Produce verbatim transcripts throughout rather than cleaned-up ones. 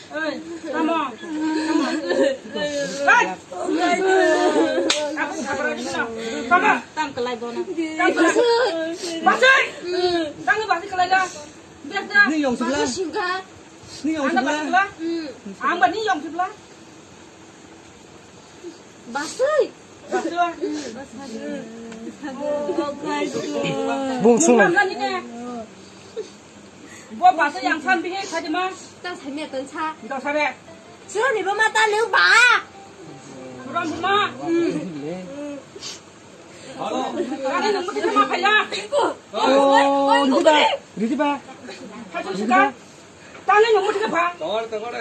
Oi, tamo. Tamo. Oi. Aku sabar aja, no. Tamo. Tam kelai bono. Tam kelai. Basai. Tangni basai kelai dah. Biar dah. Ni yang sebelah. Ni yang sebelah. Anda basai kelai. Ang bani yang sebelah. Basai. Basai. Bung sung. Bo basa yang san bihe khadi ma. Tang sai me ton sa. Tang sai me. Suro ni bo ma ta lu ba. Ram bu ma. Kani nang mati ma phaya. Oh, ridi ba. Ridi ba. Hai sun sika. Tang nang mati ka pha. Tangor, tangor.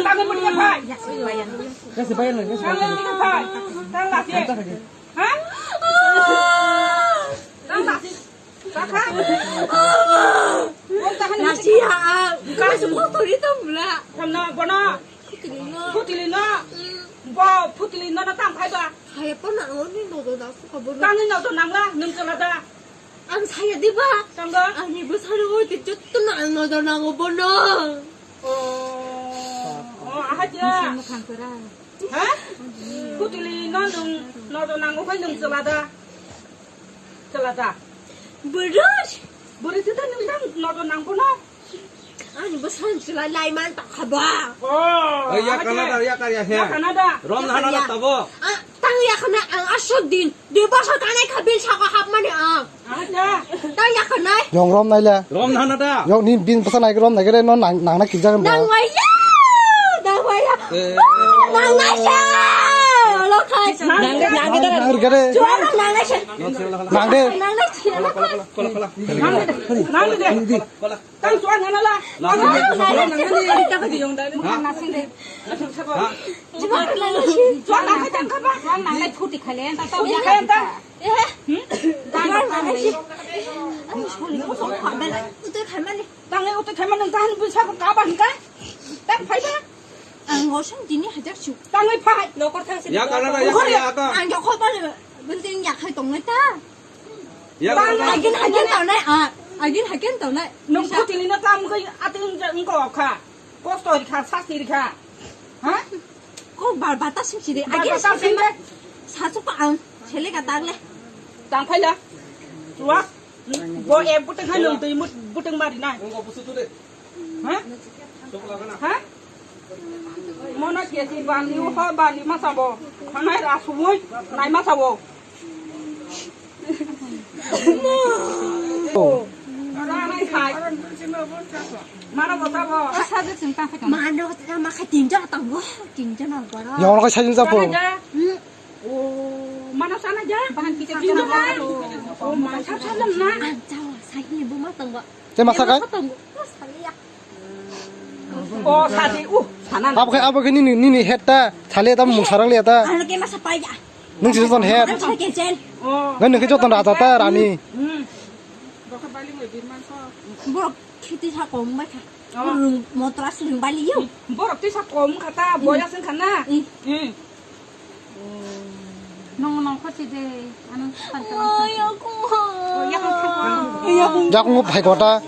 Tang nang mati ka pha. Ya se bayan, ya se Tang nang mati ka pha. Tang la se. Ha? Tang la se. Nasi ya, ah, kasi motor itu mula. Kamna bono. Kutilino. Kutilino. Bo putilino na tang phai ba. Hai pa na oni no do da su ka bono. Tang ni no do nang la, nung chala da. Ang saya di ba. Tang da. Ani bo sari oi ti jotto na ang no do nang bono. Oh. Oh, aha ja. Ha? Kutili no nung no do nang phai nung chala da. Chala da. Burus. Burus itu nung tang no do nang bono. Ani bo san chwla lai man ta kha ba. Oh, ya Kanada, ya kar ya he. Ya Kanada. Rom na hana tabo. Ah, tang ya khana ang asok din. Dui bosor kanai kha bil saka hap mani ang. Aja. Tang ya khanai. Yong rom naila. Rom na hana da. Yong ni bin basa nai rom nai gere no nang nang na kijang ba. Nang wai ya. Nang wai ya. Nang nai sa. Lo khai. Nang nang gere. Nang nai sa. Nang de. Nang nai sa. Nang de. Nang de. Tang chuan hana la. Nang nang nang nang nang nang nang nang nang nang. Chuan nang khai tang kha ba. Chuan nang nang phuti khai le ta tau ya khai ta. Eh. Hmm? Tang nang nang. Ani soli ko so kha bela. Utai khai mani. Tang le utai khai mani tang bu sa ko ka ba ka. Tang phai ba. Ang ngosong dini hajar chu. Tang le phai. Nokor thang se. Ya ka na ya ka ya ka. Ang jokhol ba le. Building ya khai tong le ta. Ya, agin agin tau nai, ah, agin agin tau nai. Nung phuti ni na tam ko ating jang ko kha. Kosto ri kha, sasti ri kha. Ha? Ko bar bata sing siri. Agin sing siri. Sasu pa ang, sele ka tang le. Tang phai la. Tua. Bo e buteng hai nung tui mut buteng mari nai. Ha? Ha? Mono kesi bali ho bali ma sabo. Khanai ra sumui nai ma sabo. Ra nai khai. Mano bo sabo. Asa je ching ta khai. Mano ta ma khai tin ja tang go. Tin ja na bara. Yang orang saya sapo. Hmm. Oh, mana sana ja? Bahan kita tinggal. Oh, masa sana na. Ang jawa, saya ni buma tangwa. Saya masa kai? Oh, sadi, uh, sana. Abo kai, abo kai nini, nini head ta, thale ta mung sarang le ta. Ano ke masa pai ya. Nung si joton head. Ano ke jen. Oh. Nung ke joton raja ta, rani. Hmm. Borok khiti sa kom bai kha. Oh. Rung motra sling bali yo. Borok tisa kom kha ta, boya sing kha na. Hmm. Nong nong kho si de, ano. Oh, ya ko. Oh, ya ko. Jakungo phai kota.